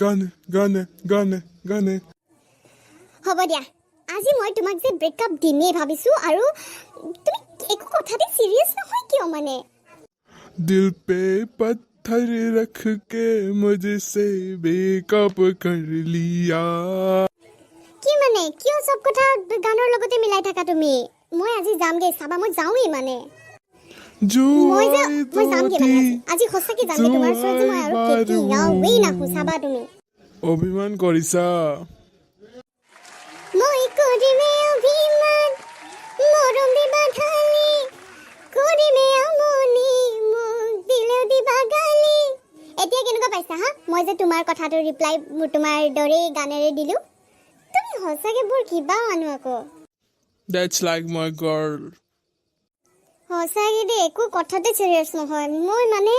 গানে গানে গানে গানে। হ'ব দিয়া, আজি মই তোমাক যে ব্ৰেকআপ দিমেই ভাবিছোঁ। আৰু তুমি একো কথাতে চিৰিয়াছ নহয় কিয় মানে? दिल पे पत्थर रख के मुझसे ब्रेकअप कर लिया। কি মানে, কিয় চব কথা গানৰ লগতে মিলাই থাকা তুমি? মই আজি যামগৈ, চাবা, মই যাওঁৱেই মানে। जो মই যে आई মই तो যামগৈ মানে थी আজি। আজি সঁচাকৈ যামগৈ। তোমাৰ ওচৰত যে মই আৰু কেতিয়াওৱেই নাহোঁ, চাবা তুমি। অভিমান কৰিছা। মই কৰিমে অভিমান, মৰম দিবা ঢালি, কৰিমে আমনি, মোক দিলেও দিবা গালি। এতিয়া কেনেকুৱা পাইছা হা, মই যে তোমাৰ কথাটো ৰিপ্লাই তোমাৰ দৰেই গানেৰে দিলোঁ? তুমি সঁচাকৈ বৰ কিবা মানুহ আকৌ। That's like my girl. সঁচাকৈ দেই, একো কথাতে চিৰিয়াছ নহয় মই মানে।